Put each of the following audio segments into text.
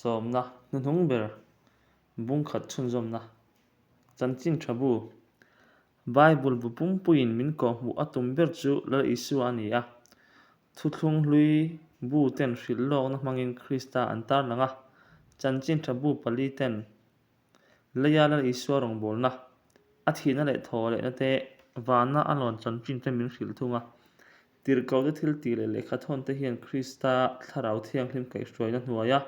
Sawmna hnuhnung ber bung khat chhunzawmna Chanchin tha bu Bible bu pumpuiin min kawhhmuh a tum ber chu Lal Isua a ni a. Thuthlung hlui bu ten hrilh lawkna hmangin Krista an tarlang a, Chanchin tha bu pali ten Leia Lal Isua rawngbawlna, a thihna leh thaw lehna te, vana a lawn chanchin te min hrilh thung a. Tirhkohte thil tih leh lehkhathawn te hian Krista Thlarau Thianghlim kaihhruaina hnuaia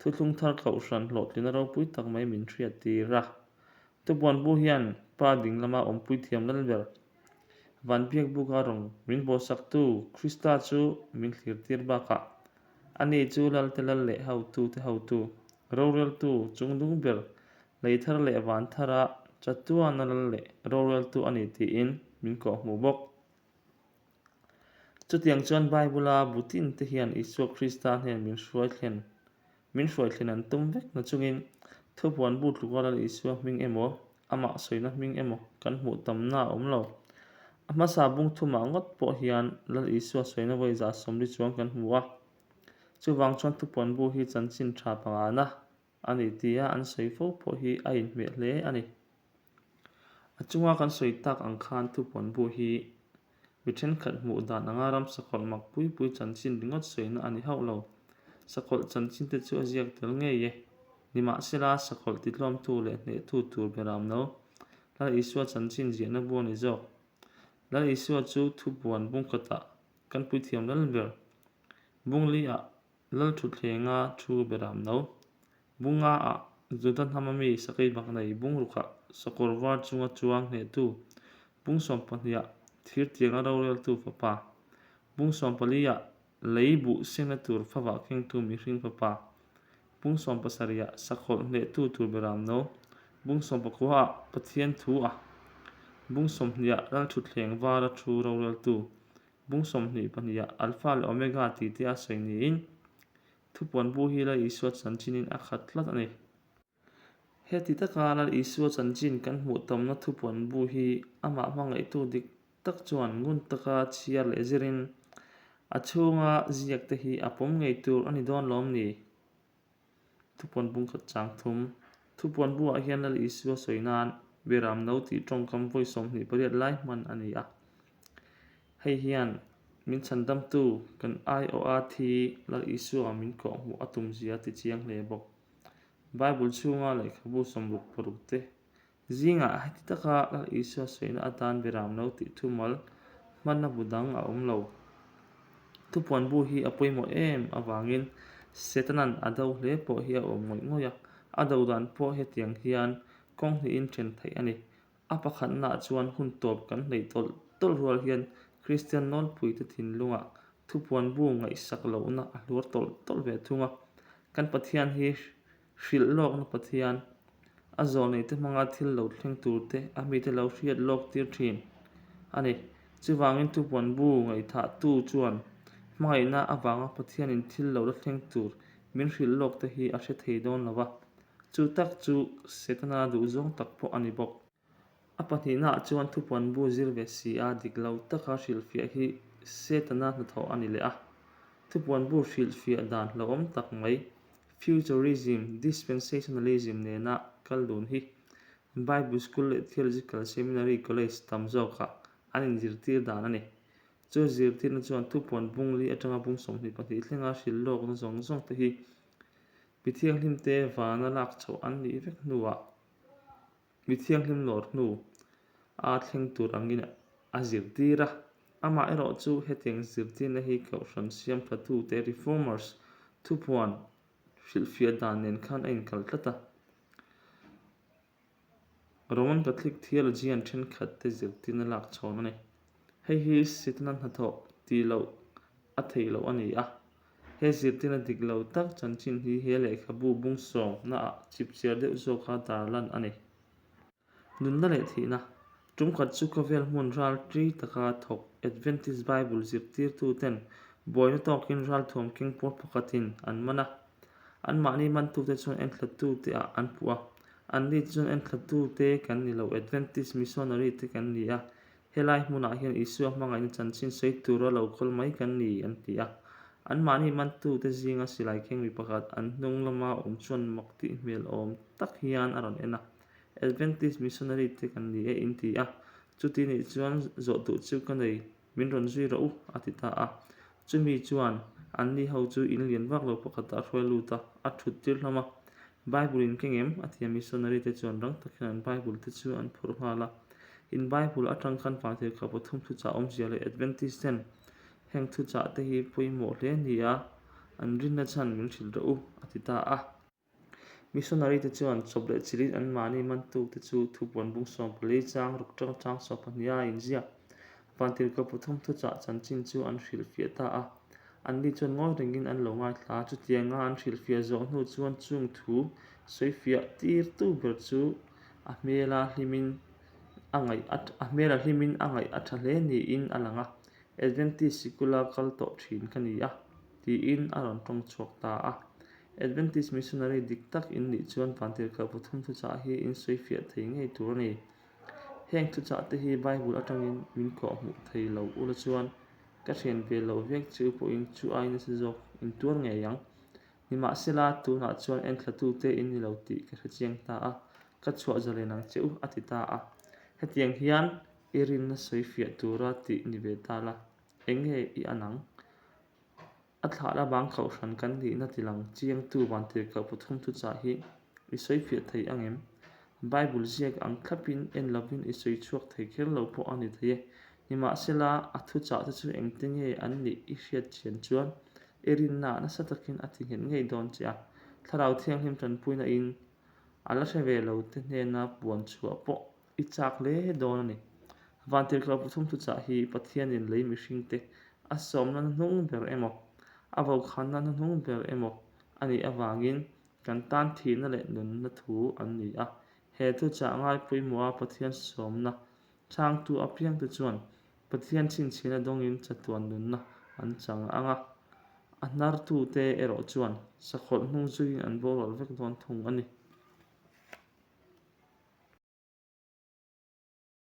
thuthlung thar kohhran hlawhtlina ropui tak mai min hriattir a. Tupuan bu hian Pa ding lama awmpui thiam lal ber, van biakbuka rawn min bawhsaktu Krista chu min thlirtir bakah ani chu Lalte Lal leh Hotute Hotu, Roreltu chungdung ber, lei thar leh van thara chatuana lal leh roreltu a ni tiin min kawhhmuh bawk. Chutiang chuan Bible-a bu tin te hian Isua Krista hnen min hruai thlen min hruai thlen an tum vek na chungin thupuan bu tluka Lal Isua hming emaw, amah sawina hming emaw kan hmuh tamna a awm lo. A hmasa bung thumah ngawt pawh hian Lal Isua sawina vawi 140 chuang kan hmu a. Chuvang chuan thupuan bu hi chanchin tha pangana a ni tia an sawi fo pawh hi a inhmeh hle a ni. A chunga kan sawi tak ang khan thupuan bu hi mi thenkhat hmuh dan anga ram sakawlh mak pui pui chanchin ringawt sawina a ni hauh lo. Sakawlh chanchin te chu a ziak tel ngei e. Nimahsela, sakawlh titlawmtu leh hnehtu tur beram no. Lal Isua chanchin ziahna bu a ni zawk. Lal Isua chu thupuan bungkhatah kan puithiam lal ber Bungli-ah Lalthutthlenga thu beram no. Bunga-ah Juda hnama mi sakei bak nei bungrukah sakawr var chunga chuang hnehtu, bung sawmpahniah thirtianga roreltu fapa, bung sawmpaliah lei buh sengna tur favah kengtu mihring fapa, bung sawmpasarihah sakhawlh hnehtu tur beram no, bung sawmpakhuaah Pathian thu a, bung sawmhniah Lalthuthleng vara thu roreltu, Bung 22ah Alpha leh Omega tih te a sawi niin thupuan bu hi Lal Isua chanchinin a khat tlat a ni. Heti taka Lal Isua chanchin kan hmuh tamna thupuan bu hi amah hmangaihtu dik tak chuan ngun taka chhiar leh zirin a chhunga ziak te hi a pawm ngei tur a ni dawn lawm ni? Thupuan bung khat chang thum. Thupuan buah hian Lal Isua sawi nan Beram no tih tawngkam vawi 28 lai hman a ni a. Hei hian min chhandamtu kan aiawha thi Lal Isua min kawhhmuh a tumzia ti chiang hle bawk. Bible chhunga lehkhabu 66 te Zingah heti taka Lal Isua sawina atan Beram no tih thumal hmanna bu dang a awm lo. Thupuan bu hi a pawimawh em avangin Setanan a do hle pawh hi a awm ngawih ngawih a, a do dan pawh hetiang hian kawng hnihin then theih a ni. A pakhatnaah chuan hun tawp kan hneih tawlh tawlh rual hian Kristian nawlpuite thinlungah thupuan bu ngaihsak lohna a hluar tawlh tawlh ve thung a. Kan Pathian hi Hrilh lawkna Pathian, a zawhneite hmanga thil lo thleng turte a mite lo hriat lawk tir thin a ni. Chuvangin thupuan bu ngaihthahtu chuan hmangaihna avanga Pathianin thil lo la thleng tur min hrilh lawkte hi a hre thei dawn lo va, chu tak chu Setana duhzawng tak pawh a ni bawk. A pahnihnaah chuan thupuan bu zir ve si a dik lo taka hrilhfiah hi Setana hnathawh a ni leh a. Thupuan bu hrilhfiah dan hlauhawm tak mai, futurism, dispensationalism nena kal dun hi Bible School leh Theological Seminary College tam zawkah an inzirtir dan a ni. Chu zirtirna chuan thupuan bung li atanga bung 22 thlenga hrilh lawkna zawng zawng te hi mi thianghlimte vana lak chhoh an nih vek hnuah Mi thianghlim lawr hnu a thleng tur angin a zirtir a. Amah erawh chu hetiang zirtirna hi Kohhran siamthatute, Reformers, thupuan hrilhfiah dan nen khan a inkal tlat a. Roman Catholic theologian thenkhatte zirtirna lak chhawn a ni. Hei hi Setana hnathawh tih loh a theih loh a ni a. He zirtirna dik lo tak chanchin hi he lehkhabu bung sawmnaah chipchiar deuh zawka tarlan a ni. Nunna leh thihna, Tumkhat chu khawvel hmun ral ṭi taka thawk Adventist Bible zirtirtuten buaina tawkin ralthuam keng pawl pakhatin an man a. Anmahni mantute chuan enthlatute ah an puh a. Anni chuan enthlatute kan ni lo, Adventist missionary te kan ni a, Helai hmunah hian Isua hmangaihna chanchin sawi tura lo kal mai kan ni, an ti a. Anmahni mantute zinga silai keng mi pakhat an hnung lama awm chuan mak tih hmel awm tak hian a rawn en a. Adventist missionary te kan ni e in ti a, chuti nih chuan zawh duh chu ka nei, min rawn zui rawh u, a ti ta a. Chumi chuan anni ho chu in lian vak lo pakhatah a hruai lut a, a thut tir hlawm a. Bible in keng em? a ti a, missionary te chuan rang tak hian an Bible te chu an phurh nghal a. In Bible atang khan Vantirhkah pathum thuchah awmzia leh Adventist ten heng thuchah te hi pawimawh hle nia an rinna chhan min hrilh rawh u, a ti ta a. Missionary te chuan chawp leh chilhin anmahni mantute chu thupuan bung 14 chang ruk tang chang 12 a inziak. Vantirhkoh pathum thuchah chanchin chu an hrilhfiah ta a. Anni chuan ngawi rengin an lo ngaithla a, chutianga an hrilhfiah zawh hnu chuan chung thu sawifiah tirtu ber chu a hmela hlimin a ngaih a hmela hlimin a ngaih a tha hle niin a lang a, Adventist sikula kal tawh thin ka ni a, tiin a rawn tawng chhuak ta a. Adventist missionary dik tak in nih chuan Vantirhkoh pathum thuchah hi in sawifiah thei ngei tur a ni. Heng thuchah te hi Bible atangin min kawh hmuh thei lo ula chuan ka thian ve lo vek chu pawhin chu ai nasa zawk in tuar ngei ang. Nimahsela, tunah chuan enthlatute in ni lo tih ka hre chiang ta a, ka chhuah zalen ang che u, a ti ta a. Hetiang hian i rinna sawifiah tura tih ni ve ta la, eng nge i an ang? A thlah la bang kohhran kan nihna tilang chiangtu vantirhkoh pathum thuchah hi i sawi fiah thei ang em? Bible ziak ang thlapin en lovin i sawi chhuak thei kher lo pawh a ni thei e. Nimahsela, a thuchah te chu engte nge an nih i hriat chian chuan i rinnaah nasa takin a ti nghet ngei dawn che a. Thlarau Thianghlim tanpuina in a la hre ve lo te hnena puan chhuah pawh I chak hle dawn a ni. Vantirhkoh pathum thuchah hi Pathianin lei mihringte a sawmna hnuhnung ber emaw, a vokhanna hnuhnung ber emaw a nih avangin kan tan thihna leh nunna thu an ni a. He thuchah ngai pawimawha Pathian sawmna chhangtu apiangte chuan Pathian chhinchhiahna dawngin chatuan nunna an chang ang a, a hnartute erawh chuan sakhawlh hnung zuiin an boral vek dawn thung a ni.